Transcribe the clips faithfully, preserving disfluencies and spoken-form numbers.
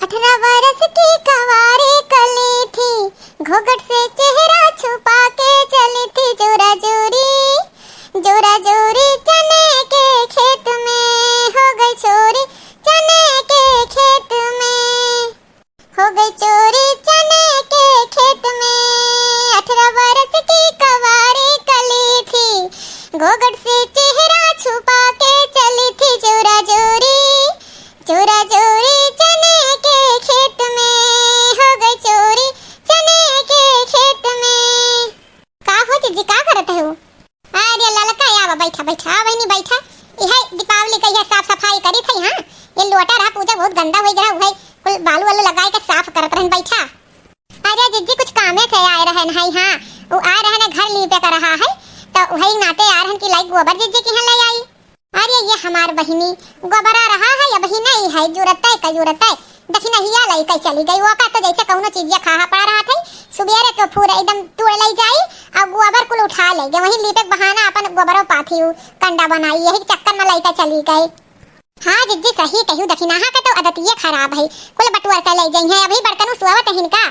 अठारह बरस की कंवारी कली थी, घूंघट से चेहरा छुपा के चली थी जोरा जोरी, जोरा जोरी चने के खेत में हो गई चोरी, चने के खेत में हो गई चोरी, चने के खेत में। अठारह बरस की कंवारी कली थी, घूंघट से चेहरा छुपा के चली थी जोरा जोरी, जोरा जोरी चने के खेत में हो गई चोरी, चने के खेत में। का हो जिज्जी, का करत हो? अरे ललका, आवा, बैठा, बैठा, आ बहिनी, बैठा। इहे दीपावली का इहे साफ सफाई करी थी, हाँ। ये लोटा रहा पूजा बहुत गंदा होइ गया, उहे कुल बालू वालू लगाए के साफ करत रहन, बैठा। अरे जिज्जी, कुछ कामे से आए रहन है, हाँ। वो आए रहन है, घर लीपे का रहा है, तो वही नाते आ रहन कि लाई गोबर जिज्जी की यहाँ ले आई। अरे ये हमार बहिनी, गोबरा रहा है, अबही नहीं है, जुरत है का जुरत है। दखिनहिया लइके चली गई, ओका तो जैसे कौनो चीजिया खाहा पड़ा रहा था, सुबेरे तो फूर एकदम तोड़ लई जाई, और गोबर कुल उठा ले गए, वहीं लीपे के बहाना अपन गोबरो पाथी उ कंडा बनाई, यही चक्कर में लइके चली गई। हाँ जिज्जी, सही कहियो, दखिनहा का तो आदतिये खराब है, कुल बटुअर के ले जाई है, अभी बड़कनू सोवत है इनका।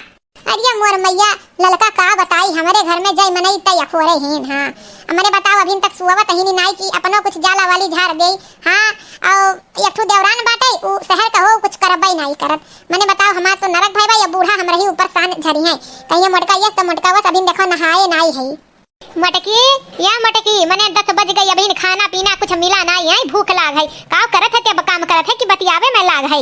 अरे मोर मैया, ललका का बताई, हमरे घर में जय मनई तय अखोरे हीन, हाँ। हमरे बताओ, अभिन तक सोवत हीन नाई कि अपनो कुछ जाला वाली झाड़ देई, हाँ। और एक ठो देवरान बाटे, उ शहर का हो, कुछ करबे नाई करत। मने बताओ, हमार तो नरक भई बा, या बूढ़ा हमरे ही ऊपर सान झरी है। कहिए मोटका यस तो मोटका वस, अभिन देखो नहाए नाई है। मोटकी, या मोटकी, मने दस बज गई, अभिन खाना पीना कुछ मिला नाई है, भूख लाग है। का करत है, ते अब काम करत है कि बतियावे में लाग है?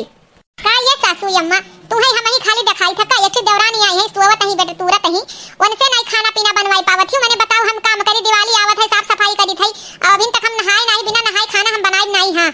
का ये सासू अम्मा, तू है हमही खाली देखाई था का? एक ठे देवरानी आई है, सोवत ही बेटे तुरत ही, उनसे नहीं खाना पीना बनवाई पावत ही। मने बताओ, हम काम करी, दिवाली आवत है, साफ सफाई करी थई, और अभी तक हम नहाए नहीं, बिना नहाए खाना हम बनाई नहीं। हाँ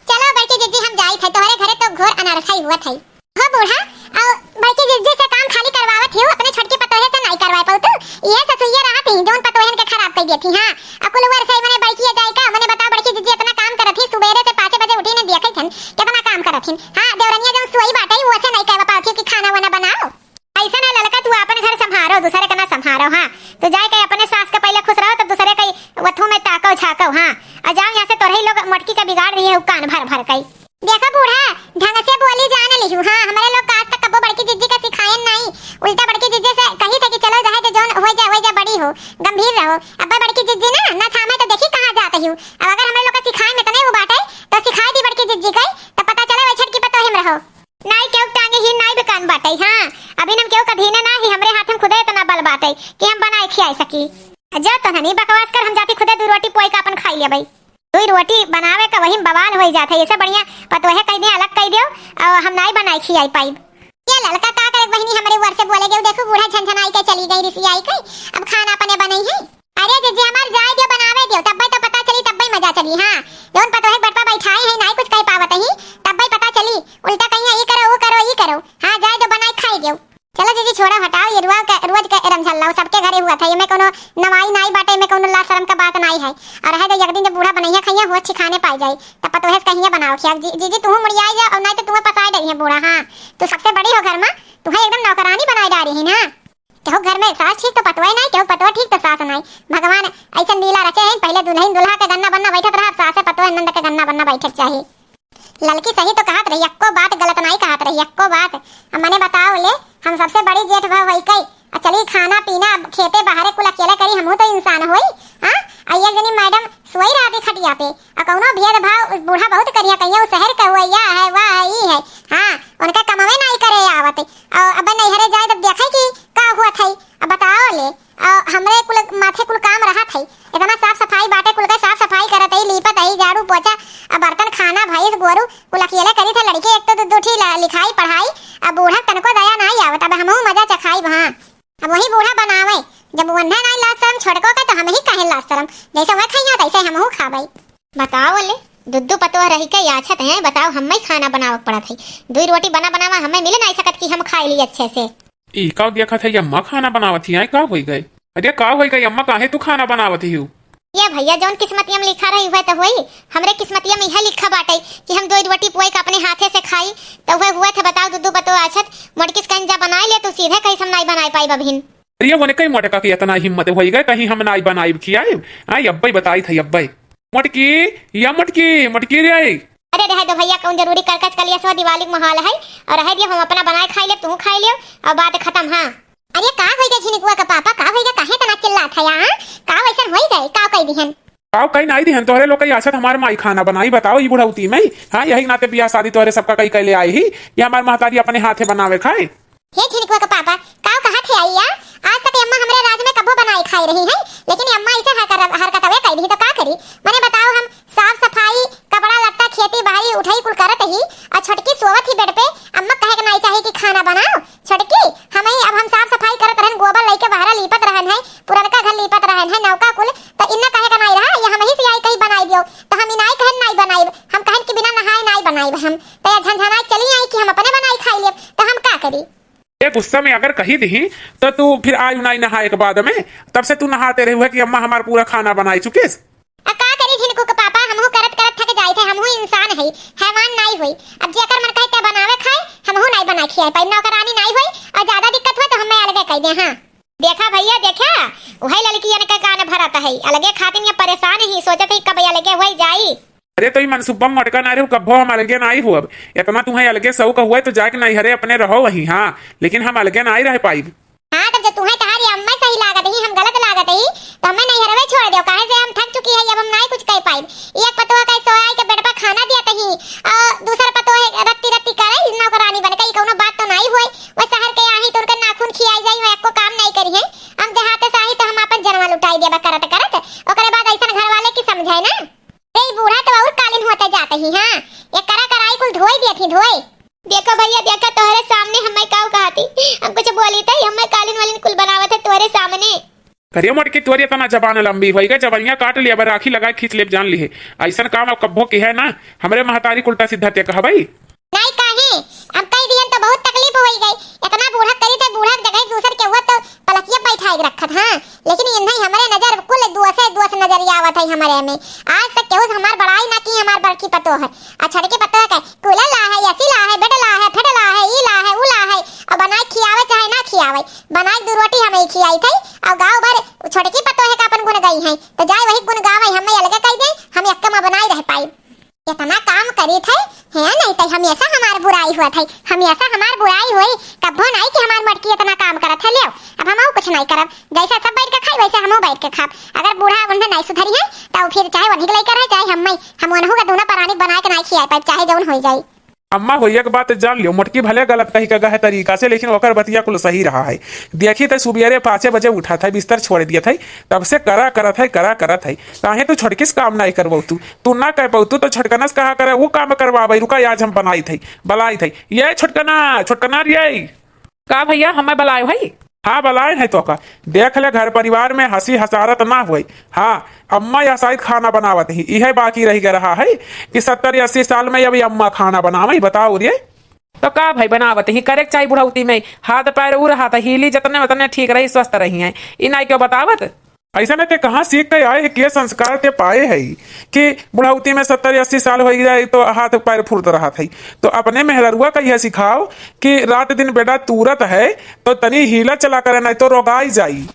चलो बड़की जिज्जी, हम जाई थे, तोहरे घरे तो घोर अनरथा ही हुआ थई। हो बूढ़ा, और बड़की जिज्जी से काम खाली करवावत ही, अपने छोटकी पतोहे से नहीं करवाए पाऊ तू। ये ससुइया रहत ही, जौन पतोहन के खराब कर देती। हाँ, अकुल वर्ष है, मने बड़की जाए का, मने बताओ, बड़की जिज्जी इतना काम करत ही, सुबेरे से पाँचे बजे उठी ने देखे थन, कितना काम करत हिन। हाँ, देवरनिया जौन सोई बाटे, वो से नहीं कहवा पावत ही कि खाना वाना बनाओ। ऐसा ना ललका, तू अपन घर संभारो, दूसरे का ना संभारो। हाँ, तो जाए के अपने सास के पहले खुश रहो, तब दूसरे के वथू में ताको झाको। हाँ, और जाओ यहाँ से, तोरही लोग मटकी का बिगाड़ रही है, कान भर भर के। देखा बूढ़ा, ढंग से बोली जान लिहू। हाँ, हमरे लोग का आज तक कबो बड़की जिज्जी का सिखायन नहीं, उल्टा बड़की जिज्जी से कही थे कि चलो जाए तो जौन हो जाए, हो जाए, बड़ी हो, गंभीर रहो। अब बड़की जिज्जी ना, ना थामे तो देखी कहाँ जात ही। अब अगर हमरे लोग का सिखाए में तने वो बाटे, तो सिखाए दी बड़की जिज्जी का, तो पता चले वही छटकी पतोहे में रहो। नाई केहू के टांगे ही नाई बेकान बाटे। हाँ, अभी हम केहू का अधीने ना ही, हमरे हाथ में खुदे इतना बल बाटे कि हम बनाए खियाए सकी। जो तनहनी बकवास कर, हम जाती खुदे दू रोटी पोई का अपन खाई लेबई। दुई रोटी बनावे का वही में बवाल होई जात है। ऐसे बढ़िया पतोहे कह दे, अलग कह दियो, और हम नाई बनाई खियाई पाई। ये ललका का करे बहिनी, हमरे ऊपर से बोले गए, देखो बूढ़ा झनझनाई के चली गई, रिसियाई के, अब खाना अपने बनई है। अरे जिज्जी, हमार जाए दियो, बनावे दियो, तब्बे तो पता चली, तब्बे मजा चली। हाँ, जौन पतोहे बटपा बैठाए हैं, नाई कुछ कह पावत ही, तब्बे पता चली, उल्टा कहिया ई करो, वो करो, ई करो। हाँ, जाए दियो, बनाए खाई दियो। चलो जिज्जी, छोड़ो, हटाओ, ये रुआ के, रोज के रमझल्ला, सबके घरे हुआ था, ये में कोनो नवाई नाई बाटे, ये में कोनो लाज शरम का बात नाई है। और है तो एक दिन जब बूढ़ा बनैया खैया, होश ठिकाने पाई जाई, तब पतोहे से कहिया बनाओ खिया। जी, जिज्जी, तू मुड़ियाई जा, और नाई तो तुम्हें पसाए डरी है बूढ़ा। हाँ, तू सबसे बड़ी हो घर में, तुम्हें एकदम नौकरानी बनाए डारी है ना। केहू घर में सास ठीक तो पतोह नाई, केहू पतोह ठीक तो सास नाई। भगवान ऐसा लीला रचे हैं, पहले दुल्हन दुल्हा के गन्ना बन्ना बैठत रहा, अब सास पतोह नंद के गन्ना बन्ना बैठे के चाही। ललकी सही तो कहत रही, एक्को बात गलत नाई कहत रही, एक्को बात। अब मने बताओ ले, हम सबसे बड़ी जेठ भा वही कई, आ चली खाना पीना, अब खेते बाहरे कुल अकेले करी, हमहू तो इंसान होई। हाँ, आ एक जनी मैडम सोई रहती खटिया पे, आ कौनो भेदभाव बूढ़ा बहुत करिया, कहिया उ शहर के हुआ, या है, वह है, ई है। हाँ, उनका कमावे नाई करे आवत। और अब नैहरे जाए तब देखे कि का हुआ था, अब बताओ ले। और हमरे कुल माथे कुल काम रहत है, इतना साफ सफाई बाटे, कुल के साफ सफाई करत है, लीपत है, झाड़ू पोछा, अब बर्तन खाना भैंस गोरू कुल अकेले करी थे। लड़की एक तो दू दू ठी ल-, लिखाई पढ़ाई, अब बूढ़ा तनको दया नाई आवत। अब हमहू मजा चखाई वहाँ, अब वही बूढ़ा बनावे। जब वन्हे नाई लाज शरम छोटको के, तो हम ही काहे लाज शरम, जैसे वह खैया तैसे हमहू खाबे। बताओ ले, दुद्दू पतोह रही के याछत हैं, बताओ, हम्मे ही खाना बनावक पड़त है। दुई रोटी बना बनावा हम्मे मिल नाई सकत कि हम खाए ली अच्छे से। ई का देखत है, अम्मा खाना बनावत ही, आए का होई गए? अरे का होई गए अम्मा, काहे तू खाना बनावत ही? ये भैया, जौन किस्मतिया में लिखा रही हुए तो होई। हमरे किस्मतिया में यह लिखा बाटे कि हम दुई रोटी पोई के अपने हाथे से खाई, तो वह हुए थे। बताओ, दुद्दू पतोह आछत, मोटकिस कहीं जा बनाए ले, तू सीधे कहीं से हम नाई बनाए पाई बभिन। अरे, वने कई मोटका के इतना हिम्मत होई गए, कहीं हम नाई बनाइब खियाइब? आई, अब्बे बताई थई, अब्बे। मोटकी, या मोटकी, मोटकी रे। अरे रहे दो भइया, कौन जरूरी करकच कलिया सो दिवाली के माहौल है, और रहे दियो, हम अपना बनाए खाई लेब, तू खाई लियो, और बात खत्म। हाँ। अरे का होइगा झिनकुआ का पापा, का होइगा, काहे तना चिल्लात है यहाँ? का वैसन होई गए, का कई दिहन? का कई नाई दिहन, तोहरे लोग कई आसत हमार माई खाना बनाई, बताओ ई बुढ़ौती में। हाँ, यही नाते बियाह शादी तोहरे सबका कई कैले आई ही, ये हमार महतारी अपने हाथे बनावे खाए। हे झिनकुआ का पापा, का कहा थे आई या? आज तक अम्मा हमरे राज में कबो बनाई खाई रही है, लेकिन अम्मा ऐसे हरकत, हरकतवे कई दी तो का करी? मने बताओ, हम साफ सफाई, कपड़ा लत्ता, खेती बाड़ी, उठाई कुल करत ही, और छोटकी सोवत ही बेड पे, अम्मा कहे के नाई चाही कि खाना बनाओ। छोटकी, हम ही, अब हम साफ सफाई करत रहन, गोबर लइके बहरा लीपत रहन है, पुरनका घर लीपत रहन है, नौका कुल, तो इन्ना कहे के नाई रहा, ये हम ही से आई कहीं बनाई दियो, तो हम इनाई कहन नाई बनाई, हम कहन कि बिना नहाए नाई बनाई हम, तो या झनझनाए चली आई कि हम अपने बनाई खाई लेब, तो हम का करी? ए गुस्सा में अगर कही दिही, तो तू फिर आयु नाई नहाए के बाद में, तब से तू नहाते रहे हुए कि अम्मा हमार पूरा खाना बनाई चुकिस। आ का करी झिनकू के पापा, हमहू करत करत थक जाइत है, हमहू इंसान है, हैवान नाई होई। अब जेकर मन कहे ते बनावे खाए, हमहू नाई बना खियाए पाई, नौकरानी नाई होई, और ज्यादा दिक्कत होई तो हमें अलगे कह दे। हाँ देखा भइया, देखा, वही लड़कियन के कान भरत है, अलगे खातिन ये परेशान ही, सोचत है कब अलगे होई जाई। अरे तो ई मनसुब्बा मोटका ना रे, कब्बो हम अलगे नाई हुअब। इतना तुम्हें अलगे शौक हुआ तो जाके नैहरे अपने रहो वहीं, हाँ, लेकिन हम अलगे नाई रह पाइब। हाँ, तब जब तुम्हें तहारी अम्मा सही लागत ही, हम गलत लागत ही, तो हमें नैहरवे छोड़ दो, काहे से हम थक चुकी है, अब हम नाई कुछ कह पाइब। एक पतोह का सोयाई के बेड पर खाना दिया तही, और दूसर पतोह है रत्ती रत्ती करे नौकरानी बन के, ई कौनो बात तो नाई हुई। वो शहर के आही तो उनका नाखून खियाई जाई, वो एको काम नाई करी है। हम देहाते से आही तो हम अपन जनवा लुटाई देबा करत करत, ओकरे बाद ऐसन घर वाले की समझाए ना। ए, ई बूढ़ा तो और कालिन होते जात ही, हाँ। ये करा कराई कुल धोई दिए थी, धोई। देखो भइया, देखो, तोहरे सामने हमें काऊ कहती, हम कुछ बोली तो हमें कालिन वालिन कुल बनावत है तोहरे सामने। करिया मोटकी, तोरी इतना जबान लंबी होई गई, जबनिया काट लिया, अब राखी लगाए खींच लेब जान ली है। ऐसन काम अब कब्बो की है ना, हमरे महतारी कुल उल्टा सीधा ते कहबई। नाई काहे, अब कई दियन तो बहुत तकलीफ होई गई। इतना बूढ़ा करी थे, बूढ़ा के जगह दूसर के हुआ तो पलकिया बैठाए के रखत, हाँ। लेकिन इन्हें हमरे नजर कुल दोषे दोष नजरिया आवत है हमरे में। आज तक केहू से हमार बड़ाई ना की, हमार बड़की पतोह है। आ छोटकी पतोह के कूलर ला है, एसी ला है, बेड ला है, फेड ला है, ई ला है, ऊ ला है, और बनाए खियावे चाहे ना खियावे, बनाए दू रोटी हम ही खियाई थे, और गाँव भर छोटकी पतोह का अपन गुण गई है, तो जाए वही गुण गावे, हमें अलगे कह दे, हम एक में बनाए रह पाई। इतना काम करी थे, है नहीं तो हमेशा हमार बुराई हुआ थे, हमेशा हमार बुराई हुई, कब्बो नहीं कि हमार मोटकी इतना काम करत है। लियो, अब हम कुछ नहीं करब, जैसे सब बैठ के खाई वैसे हमहू बैठ के खाब। अगर बूढ़ा उन्हें नहीं सुधरी है तो फिर चाहे वन्हीं के लेकर रहे, चाहे हम, हम उन्हों का दोनों परानी बनाए के नहीं खियाए पाए, चाहे जौन हो जाए। अम्मा हो एक बात जान लियो, मोटकी भले गलत कही के गहे तरीका से, लेकिन ओकर बतिया कुल सही रहा है। देखी त सुबेरे पाँचे बजे उठा था, बिस्तर छोड़ दिया था, तब से करा करत है, करा करत है। काहे तू छोटकी से काम नहीं करबो तू? तू ना कह पाऊ तू तो छोटकनस कहा करे, वो काम करवावे। रुका, आज हम बनाई थे, बलाई थे। ये छोटकना, छोटकना रे। का भइया, हमें बलायो है? हाँ, बलाए हैं तोका। देख ले, घर परिवार में हँसी हसारत ना होई। हाँ, अम्मा या शायद खाना बनावत ही, इहे बाकी रह गया रहा है कि सत्तर अस्सी साल में अभी अम्मा खाना बनावे, बताओ रे। तो का भाई बनावत ही, करे के चाही बुढ़ौती में, हाथ पैर उ रहा था, हीली जतने उतने ठीक रही, स्वस्थ रही हैं। ई नाई क्यों बतावत? ऐसा में ते कहाँ सीख के आए है, के संस्कार ते पाए है कि बुढ़ौती में सत्तर अस्सी साल हो जाए तो हाथ पैर फुरत रहत है? तो अपने मेहररुआ का यह सिखाओ कि रात दिन बेटा तूरत है तो तनी हीला चला करे, नहीं तो रोगाई जाई।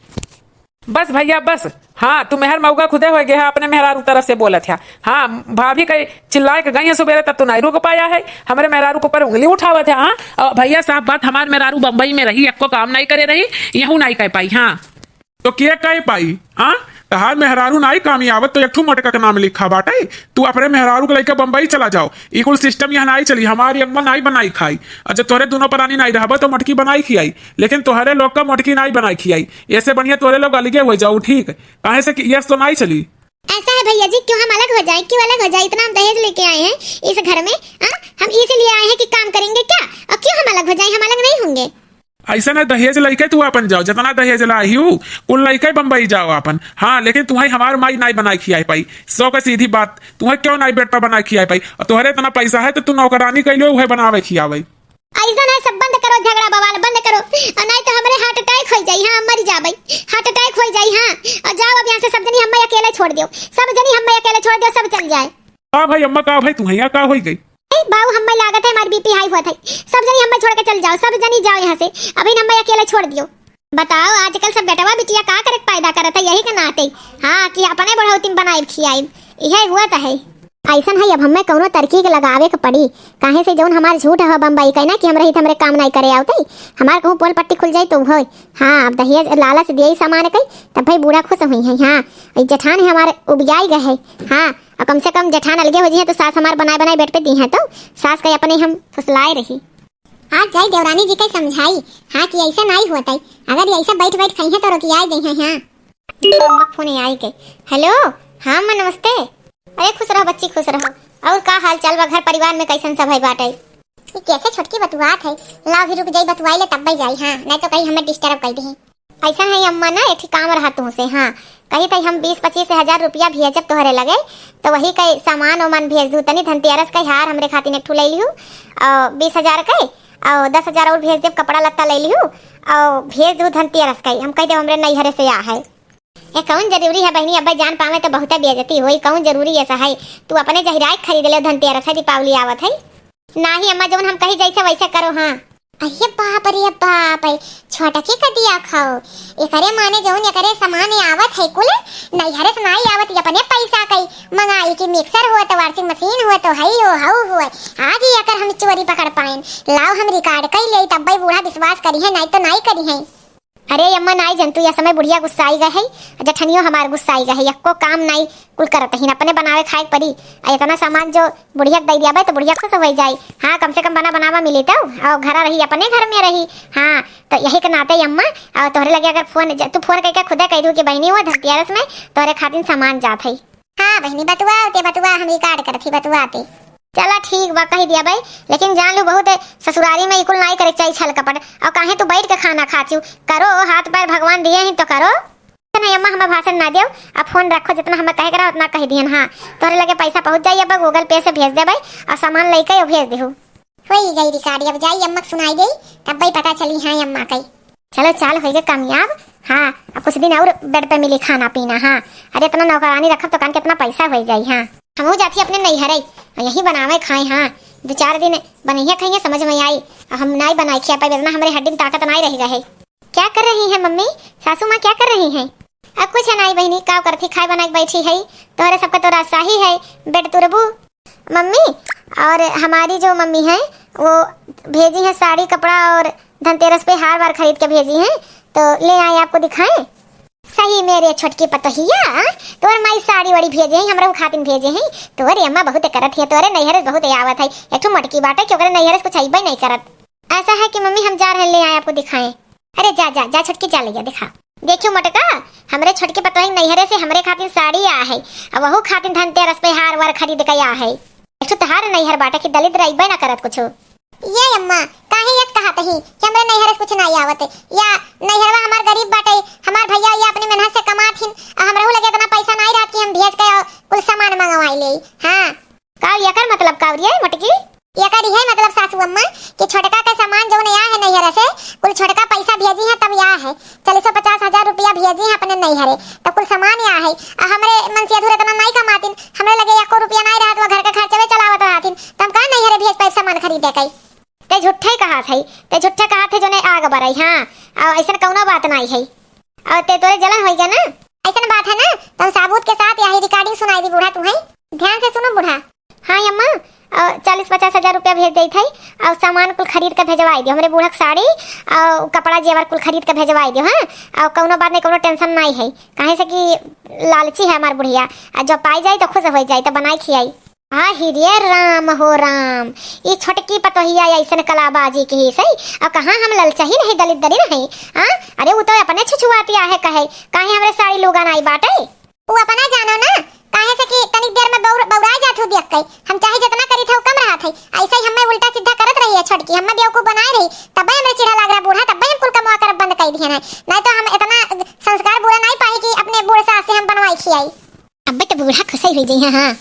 बस भइया बस, हाँ, तू मेहर मऊगा खुदे हो गया है, अपने मेहरारू तरफ से बोलत है। हाँ, भाभी कई चिल्लाए के गई है सुबेरे, तब तू नहीं रुक पाया है, हमरे मेहरारू के ऊपर उंगली उठावत है। हाँ, और भइया साहब बात, हमार मेहरारू बम्बई में रही, एक्को काम नहीं करे रही, यहू नहीं कह पाई। हाँ। तो के कह पाई? हाँ, तहार मेहरारू नाई कामी आवत तो एक ठू मोटका के नाम लिखा बाटे। तू अपने मेहरारू के लइके बम्बई चला जाओ, ई कुल सिस्टम यहाँ नाई चली। हमारी अम्मा नाई बनाई खाई, और जब तोहरे दोनों परानी नाई रहबो तो मोटकी बनाई खियाई, लेकिन तोहरे लोग का मोटकी नाई बनाई खियाई। ऐसे बढ़िया तोहरे लोग अलगे हो जाओ, ठीक? काहे से कि यस तो नाई चली। ऐसा है भइया जी, क्यों हम अलग हो जाए, क्यों अलग हो जाए? इतना हम दहेज लेके आए हैं इस घर में, हाँ? हम इसीलिए आए हैं कि काम करेंगे क्या? और क्यों हम अलग हो जाए? हम अलग नहीं होंगे। ऐसा ना दहेज लइके तू आपन जाओ, जितना दहेज लाई हूँ, कुल लइके बम्बई जाओ आपन। हाँ, लेकिन तुम्हें हमार माई नाई बनाई खियाई पाई। सौ का सीधी बात, तुम्हें क्यों नाई बेटा बनाई खियाई पाई? और तोहरे इतना पैसा है तो तू नौकरानी कह लो, वह बनावे खियावे। ऐसा ना, सब बंद करो, झगड़ा बवाल बंद करो, और नहीं तो हमरे हार्ट अटैक हो जाई। हाँ, मर जाबई, हार्ट अटैक हो जाई। हाँ, और जाओ अब यहाँ से, सब जनी हमें अकेले छोड़ दियो, सब जनी हमें अकेले छोड़ दियो, सब चल जाए। का भाई अम्मा, का भाई तुम्हें यहाँ का हो गई? ए बाबू, हमें लागत है हमारी बीपी हाई हुआ था, सब जनी हमें छोड़ के चल जाओ, सब जनी जाओ यहाँ से, अभी हमें अकेले छोड़ दियो। बताओ, आजकल सब बेटवा बिटिया का करे के पैदा करत है, यही के नाते। हाँ, कि अपने बुढ़ौती में बनाइब खियाइब, यही हुआ तो है। अइसन है, अब हमें कउनो तरकीब लगावे के पड़ी, काहे से जउन हमार झूठ है बम्बई कइ ना कि हम रही त हमरे काम नाहीं करे आवत है, हमार कहूँ पोल पट्टी खुल जाई तो होई। हाँ, अब दहेज लालच दिए सामान कइ, तब भाई बूढ़ा खुश हुई है। हाँ, ई जेठान है हमार उबियाई गए है। हाँ, और कम से कम जेठान अलगे हो जी है तो सास हमार बनाए बनाए बेड पे दी है, तो सास कइ अपने हम फुसलाए रही। आज जाई देवरानी जी के समझाई, हाँ, कि अइसा नाहीं होत है, अगर ये अइसा बैठ बैठ खइहैं तो रोकियाए जइहैं। हाँ, अम्मा फोन आई के। हेलो, हाँ अम्मा नमस्ते। अरे खुश रहो बच्ची, खुश रहो। और का हाल चाल बा, घर परिवार में कइसन सब है बाटे? ई कैसे छोटकी बतुआत है? लाओ भी रुक जाई, बतुआई ले तब्बे जाई, हाँ, नाहीं तो कहीं हमें disturb कइ दिही। अइसा है अम्मा ना, एक ठे काम रहा तुमसे, हाँ, कही थी हम बीस पच्चीस हजार रुपया भेजब तोहरे लगे, तो वही के सामान ओमान भेज दू, तनी धनतेरस के हार हमरे खातिर एक ठो ले लिहू, और बीस हजार के, और दस हजार और भेज देब, कपड़ा लत्ता ले लिहू, और भेज दू धनतेरस के, हम कह देब हमरे नैहरे से आ है। ए, कौन जरूरी है बहिनी, अब्बे जान पावे तो बहुते बेइज्जती होई, कौन जरूरी ऐसा है? तू अपने जहिराय के खरीद ले, धनतेरस है, दीपावली आवत है। नाही अम्मा, जौन हम कही जैसे वैसे करो। हाँ। अरे बाप रे बाप, छोटकी का दिया खाओ, एकरे माने जौन एकरे सामान आवत है कुल नैहरे से नाई आवत, ये अपने पैसा कई मंगाई कि mixer हो तो washing machine हो तो हई हो हऊ हो, आज ही एकर हम चोरी पकड़ पाएन। लाओ हम record कई ले, तब्बे बूढ़ा विश्वास करी है, नाई तो नाई करी है। अरे अम्मा, नाई जनतू, यह समय बुढ़िया गुस्साई गए है, जठनियो हमार गुस्साई गए है, यक्को काम नाई कुल करत ही, अपने बनावे खाए के परी। आ इतना सामान जो बुढ़िया के दे दिया भाई, तो बुढ़िया खुश हो जाई। हाँ, कम से कम बना बनावा मिली तो, और घरा रही, अपने घर में रही। हाँ, तो यही के नाते अम्मा, और तोहरे लगे अगर फोन, ज-, तू फोन करके खुदे कह दू कि बहिनी, वो धनतेरस में तोहरे खातिर सामान जात है। हाँ बहिनी, बतुआ ते बतुआ, हम record करत ही, बतुआ ते। चला ठीक बा, कही दिया भाई, लेकिन जान लू बहुत ससुरारी में इकुल नाई करे के चाही छल कपट। और काहे तू बैठ के खाना खाती हूँ? करो, हाथ पैर भगवान दिए हैं तो करो। नहीं अम्मा, हमें भाषण ना दियो, अब फोन रखो, जितना हमें कहे करा उतना कह दिहन। हाँ, तोहरे लगे पैसा पहुँच जाई, अब Google Pay से भेज दे भाई, और सामान लेके और भेज देहू। होई गई record, अब जाई अम्मा के सुनाई देई, तब भाई पता चली। हाँ अम्मा कही। चलो, चाल होई गए कामयाब। हाँ, अब कुछ दिन और बेड पे मिली खाना पीना। हाँ, अरे इतना नौकरानी रखब तो कान कितना पैसा हो जाई। हाँ, हमहू जाती अपने नैहरे, यही बनावे खाए। हाँ, दो चार दिन बनैया खाइए, समझ में आई। हम नाई बनाए खिया पाए, इतना हमरे हड्डी में ताकत नाई रह गए। क्या कर रही हैं मम्मी? सासू माँ क्या कर रही हैं? अब कुछ नाई बहिनी, का करथी, खाए बनाए के बैठी है, तोहरे सबके तो राजशाही है, बेड तुरबू। मम्मी, और हमारी जो मम्मी है, वो भेजी है साड़ी कपड़ा और धनतेरस पे हार वार खरीद के भेजी हैं, तो ले आए आपको दिखाएं। सही मेरे छोटकी पतोहिया, तोर माई साड़ी वाड़ी भेजे हैं, हमरा खातिन भेजे हैं। तोरे अम्मा बहुत करत है, तोरे नैहरे बहुत आवत है। एक ठो मोटकी बाटे कि ओकरे नैहरे से कुछ अइबे नहीं करत। ऐसा है कि मम्मी, हम जा रहे हैं, ले आए आपको दिखाएं। अरे जा, जा, जा छोटकी, जा ले जा दिखा। देखियो मोटका, हमरे छोटकी पतोहिन नैहरे से हमरे खातिन साड़ी आ है, अब वहू खातिन धनतेरस पे हार वार खरीद के आ है। एक ठो तहार नैहर बाटे कि दलिद्र अइबे ना करत कुछ। ये अम्मा, काहे यस कहत ही कि हमरे नैहरे से कुछ नाई आवत? या नैहरवा हमार गरीब बाटे, हमार भैया या अपने मेहनत से कमात हिन, आ हमरहू लगे इतना पैसा नाई रहत कि हम भेज के कुल सामान मंगवाई ले। हाँ। का एकर मतलब का रे मोटकी? एकर इहे मतलब सासू अम्मा कि छोटका के सामान जौन या है नैहरे से, कुल छोटका पैसा भेजी है तब या है। चालीसो पचास हजार रुपया भेजी है अपने नैहरे, तब कुल सामान या है। आ हमरे मनसेधुर इतना नाई कमातिन, हमरे लगे एको रुपया नाई रहत, वो घर के खर्चवे चलावत रहतिन, त हम का नैहरे भेज पाइब सामान खरीदे के? ते झूठे कहत है, ते झूठे कहत है, जोने आग बरई। हाँ, और ऐसन कौनो बात नाई है। और ते तोरे जलन होई गया ना? ऐसन बात है ना, तो हम साबूत के साथ यही recording सुनाई दी बूढ़ा तुम्हें। ध्यान से सुनो बूढ़ा। हाँ अम्मा, और चालीस पचास हजार रुपया भेज देत है, और सामान कुल खरीद के भेजवाई दियो। हमरे बूढ़ा के साड़ी और कपड़ा जेवर कुल खरीद के भेजवाई दियो, हाँ? और कौनो बात नहीं, कौनो tension नाई है, काहे से कि लालची है हमार बुढ़िया, आ जब पाई जाई तो खुश हो जाई, तो बनाई खियाई। आ ही रे राम हो राम, ई छोटकी पतोहिया ऐसन कलाबाजी की ही सही, और कहाँ हम ललचही नहीं, दलिद्री नहीं, हाँ? अरे वो तो अपने छुछुआती आहे कहे, काहे हमरे साड़ी लुगा नाई बाटे? वो अपना जानो ना, काहे से कि तनिक देर में बौर-, बौराई जात हूँ देख के, हम चाहे जितना करी थे वो कम रहा थे, ऐसे ही हमें उल्टा सीधा करत रही है छोटकी, हमें बेवकूफ बनाए रही, तब्बे हमरे चिढ़ा लाग रहा बूढ़ा, तब्बे हम कुल कमवा करब बंद कर दिए हैं, नहीं तो हम इतना संस्कार बुरा नहीं पाए कि अपने बूढ़ सास से हम बनवाई खियाई। अब्बे तो बूढ़ा खुश ही हुई जइहैं। हाँ,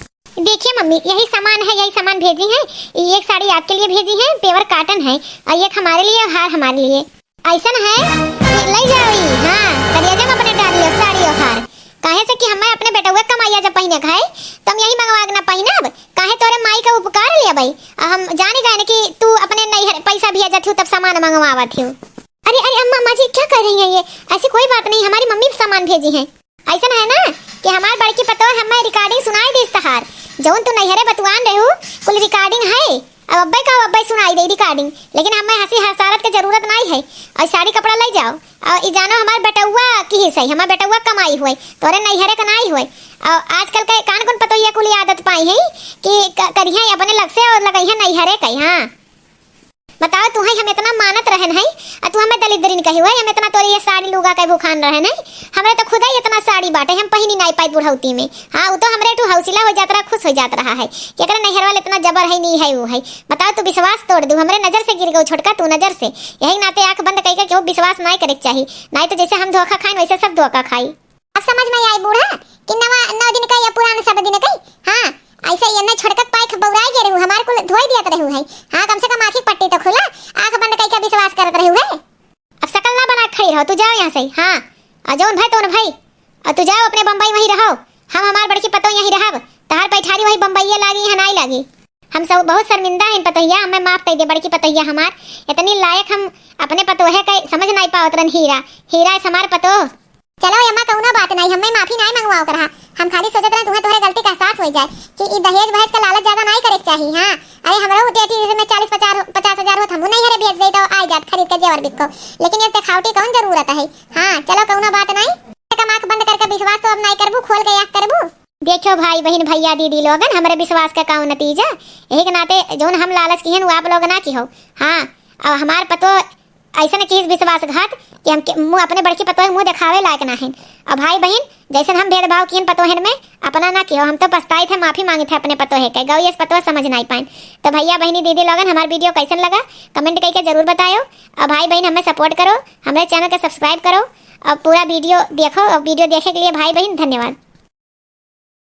देखिए मम्मी, यही सामान है, यही सामान भेजी है। ये एक साड़ी आपके लिए भेजी है, pure cotton है, और एक हमारे लिए, हार हमारे लिए। ऐसन है कि ले जाओ ई, हाँ, करिया जब अपने डालियो साड़ी और हार। काहे से कि हमें अपने बेटउआ कमाइया जब पहिने खाए, तो हम यही मंगवा के ना पहिनब। काहे तोरे माई का उपकार लिया भाई, आ हम जाने गए कि तू अपने नैहर पैसा भेजत हूँ तब सामान मंगवावत हूँ। अरे अरे अम्मा, अम्मा जी क्या कर रही हैं ये? ऐसी कोई बात नहीं, हमारी मम्मी सामान भेजी हैं। ऐसन है ना, कि हमार बड़की पतोह हम्मे recording सुनाई दिस तहार, जौन तू नैहरे बतुआन रहू, कुल recording है। अब अब्बे का अब्बे सुनाई दे recording, लेकिन हम्मे हँसी हसारत के जरूरत नाई है। और साड़ी कपड़ा लइ जाओ, और ई जानो हमार बेटउआ किहिस है, हमार बेटउआ कमाई हुए, तोरे नैहरे का नाई हुए। और आजकल के कान कौन पतोहिया कुल आदत पाई है कि क-, करिहे अपने लग से और लगइहे नैहरे के। हाँ, बताओ, तुहई हम इतना मानत रहन है, आ तू हमें दलिद्रिन कही हुए, हम इतना तोरी ये साड़ी लुगा के भुखान रहन है। हमरे तो खुदा ही इतना साड़ी बाटे, हम पहिनी नाई पाई बुढ़ौती में। हाँ, वो तो हमरे टू हौसला हो जात रहा, खुश हो जात रहा है कि एकरे नैहर वाले इतना जबर है, नहीं है, वो है। बताओ, तू विश्वास तोड़ दू, हमरे नजर से गिर गऊ छोटका, तू नजर से। यही नाते आँख बंद कइके केहू विश्वास नाई करे के चाही, नाई तो जैसे हम धोखा खाइन, वैसे सब धोखा खाई। अब समझ में आई बूढ़ा कि नवा, नौ दिन का या पुरान सब दिन कई। हाँ, ऐसे ये न छोटकक पाइख बौराए गे रहू, हमार कुल धोई दियत रहू है। हाँ, कम से कम आँखी पट्टी तो खुला, आँख बंद कइके विश्वास करत रहू है। अब सकल ना बना के खड़ी रहो, तू जाओ यहाँ से। हाँ, और जौन भाई तौन भाई, और तू जाओ अपने बम्बई वहीं रहो, हम हमार बड़की पतोह यहीं रहब। तहार पैठारी वही बम्बईये लागी, यहाँ नाई लागी। हम सब बहुत शर्मिंदा हैं पतोहिया, हमें माफ कर दे बड़की पतोहिया हमार। इतनी लायक हम अपने पतोहे के समझ नाई पावत रहन। हीरा, हीरा इस हमार पतोह। चलो अम्मा, कउनो बात नाई, हमें माफी नाई मंगवाओ करहा। हम खाली सोचत रहन तुम्हें तोहरे गलती का एहसास हो जाए कि ई दहेज वहेज का लालच ज्यादा नाई करे के चाही। हाँ, अरे हमरो उठे थी, जैसे मैं चालीस पचास, पचास हजार होत, हमहू नैहरे बेच देई तो आए जात खरीद के जेवर बिक्को। लेकिन इस देखावटी कौन जरूरत है? हाँ, चलो कउनो बात नाई। कम आँख बंद करके विश्वास तो अब नाई करबू, खोल के आँख करबू। देखो भाई बहिन भैया दीदी लोगन, हमरे विश्वास का काउ नतीजा, यही के नाते जौन हम लालच किहन वो आप लोग ना किहो। हाँ, अब हमार पतो ऐसन किहिस विश्वासघात कि हम के-, मुँह अपने बड़की पतोह मुँह देखावे लायक ना हन। और भाई बहिन जैसन हम भेदभाव किहन पतोहन में, अपना ना किहो, हम तो पछताइत है, माफी मांगित है अपने पतोहे के, गौ यस पतोह समझ नाई पाइन। तो भैया बहिनी दीदी लोगन हमार video कैसन लगा comment करके जरूर बतायो। और भाई बहिन हमें support करो, हमरे channel के subscribe करो और पूरा video देखो। और video देखे के लिए भाई बहिन धन्यवाद।